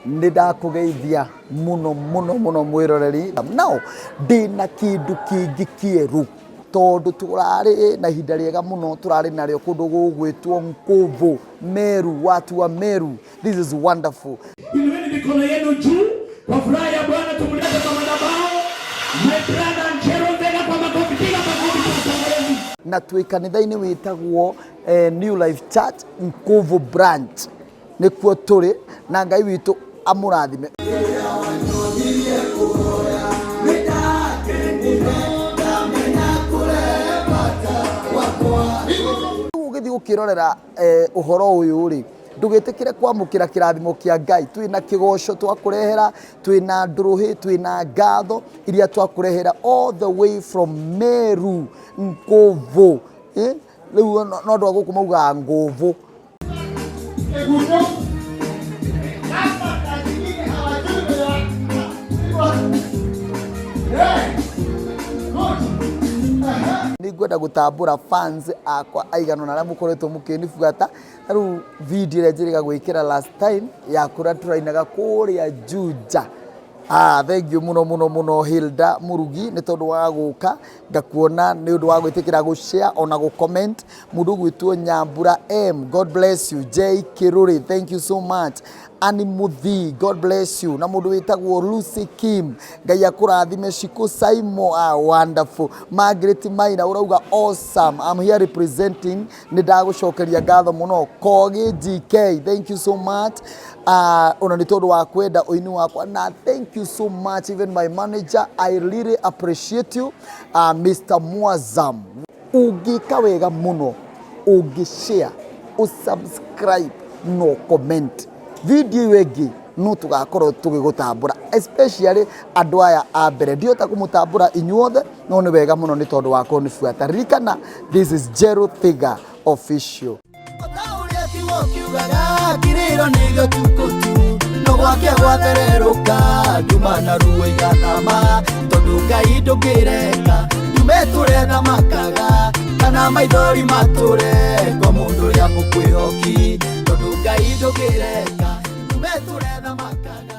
Nĩ ndakũgeithia mũno mũno mũno mwĩroreri. Now ndĩna kĩndũ kĩngĩ kĩerũ tondũ tũrarĩ na ihinda rĩega mũno, tũrarĩ narĩo kũndũ gũgwĩtwo Nkubu Meru, watu wa Meru. This is wonderful. Inueni mikono yenu juu kwa furaha ya Bwana, tumlete kwa madhabahu. My brother Njero Nzega kwa makofi, piga makofi kwa shangwe. Na twĩ kanitha-inĩ wĩtagwo New Life Church Nkubu Branch, nĩkuo tũrĩ, na Ngai witũ amũrathime. Rĩu ũgĩthiĩ gũkĩrorera ũhoro ũyũ rĩ, ndũgĩtĩkĩre kwamũkĩra kĩrathimo kĩa Ngai. Twĩna kĩgoco twakũrehera, twĩna ndũrũhĩ, twĩna ngatho iria twakũrehera all the way from Meru Nkubu. Rĩu no andũ a gũkũ maugaga ngũvũ. Nĩ ngwenda gũtambũra fans akwa aigana ũna arĩa mũkoretwo mũkĩnibuata. Rĩu video ĩrĩa njĩrĩga gwĩkĩra last time ya kũrĩa tũrainaga kũrĩa Juja. Ah, thank you mũno mũno mũno Hilda Mũrugi nĩ tondũ wa gũka ngakuona, nĩ ũndũ wa gwĩtĩkĩra gũ share ona gũ comment. Mũndũ ũgwĩtwo Nyambura M, God bless you. J Kiruri, thank you so much. Annie Muthi, God bless you. Na mũndũ wĩtagwo Lucy Kim, Ngai akũrathime. Shiku Saimo, ah, wonderful. Margaret Maina ũrauga awesome, I'm here representing, nĩ ndagũcokeria ngatho mũno. Kogi GK, thank you so much. Ona nĩ tondũ wa kwenda ũini wakwa, na thank you so much even my manager, I really appreciate you, Mr. Mwazam. Ũngĩka wega mũno ũngĩ share, ũsubscribe no comment video ĩyo ĩngĩ, no tũgakorwo tũgĩgũtambũra, especially andũ aya a mbere. Ndihota kũmũtambũra inyuothe, no nĩ wega mũno nĩ tondũ wa kũnibuata. Ririkana, this is Jero Thiga Official. Ũrĩa kiugo kiugaga, kĩrĩro nĩ gĩtukũ tu, no gwake gwathererũka nduma na ruo igathama, tondũ Ngai ndũngĩreka ndume tũrethamakaga kana maithori matũre kwa mũndũ ũrĩa mũkwĩhoki, tondũ Ngai ndũngĩreka ndume tũrethamakaga.